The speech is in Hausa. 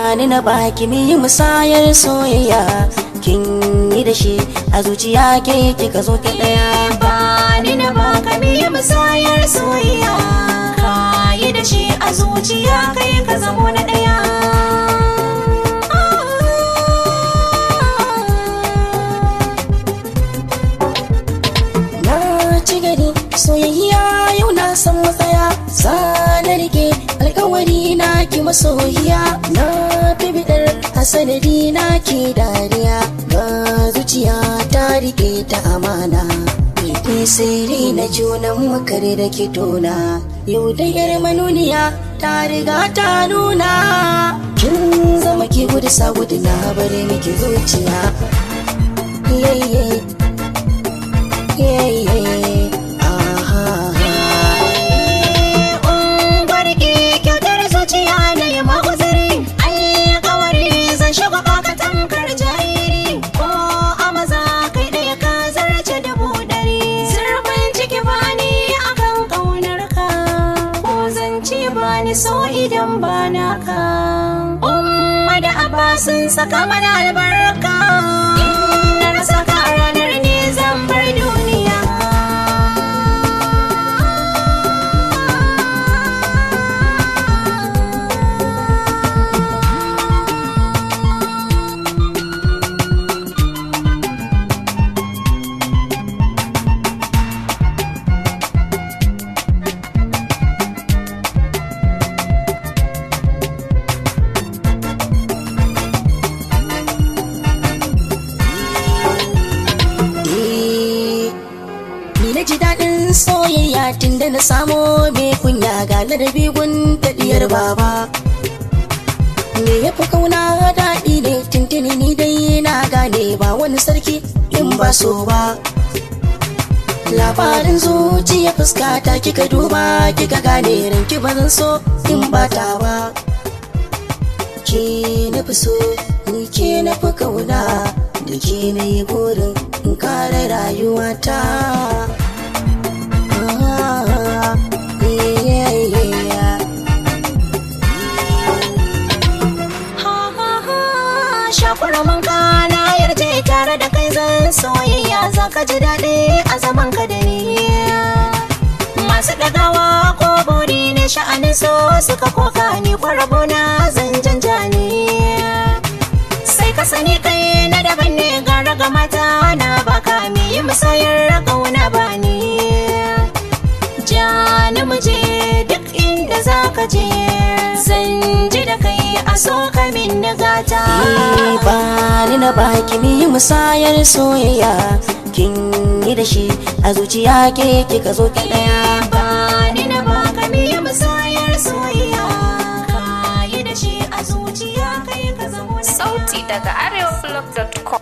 Ba ni na baki mi musayar soyayya, kin yi da shi a zuciya ke kika zo ta daya. Ba ni na baka mi musayar soyayya, ka yi da shi a zuciya kai ka zamo na daya. Na ci gari soyayya yau na san matsaya, zana rike alkawari na ki masoyiya. Na fi bidar a sanadi na ki dariya, ga zuciya ta rike ta amana. Ki sirri na junan makare da ki tona, yau da yar manuniya ta riga ta nuna. Kin zama ki gudu sa gudu na bare miki zuciya. Yeah, yeah. Yeah, aha. Ungwarki kyautar zuciya na yi maguzari, alkawari zan shiga baka tamkar jariri. Ko a maza kai ɗaya ka zarce 100,000. Zurfin ciki bani akan ƙaunar ka, ko zance bani so idan ba naka. Umma da abba sun saka mana albarka, in na rasa ka a ranar ne zan bar duniya. Eh, ni na ji daɗin soyayya tun da na samo mai kunya ga ladabi gun taɗiyar baba. Me ya fi kauna daɗi ne tuntuni ni dai na gane ba wani sarki in ba so ba. Labarin zuciya fuska ta kika duba kika gane ranki ba zan so in ba ta ba. Ke na fi so ni ke na fi kauna da ke na yi burin in kare rayuwata. Ah, yeah, yeah. Ha ha ha, shakura man kana yarje tare da kai zan soyayya, zaka ji daɗi a zaman ka da ni. Masu ɗagawa ko bori ne sha'anin so suka koka ni kwarabo na zan janjani. Sai ka sani kai na daban ne gara ga mata na baka mi yi musayar ƙauna bani. Ja ni muje duk inda zaka je, zan ji da kai a so ka min gata. Eh, ba ni na baki mi musayar soyayya, kin yi da shi a zuciya ke kika zo ta daya. Ba ni na baka mi musayar soyayya, ka yi da shi a zuciya kai ka zamo na Sauti daga arewablog.com.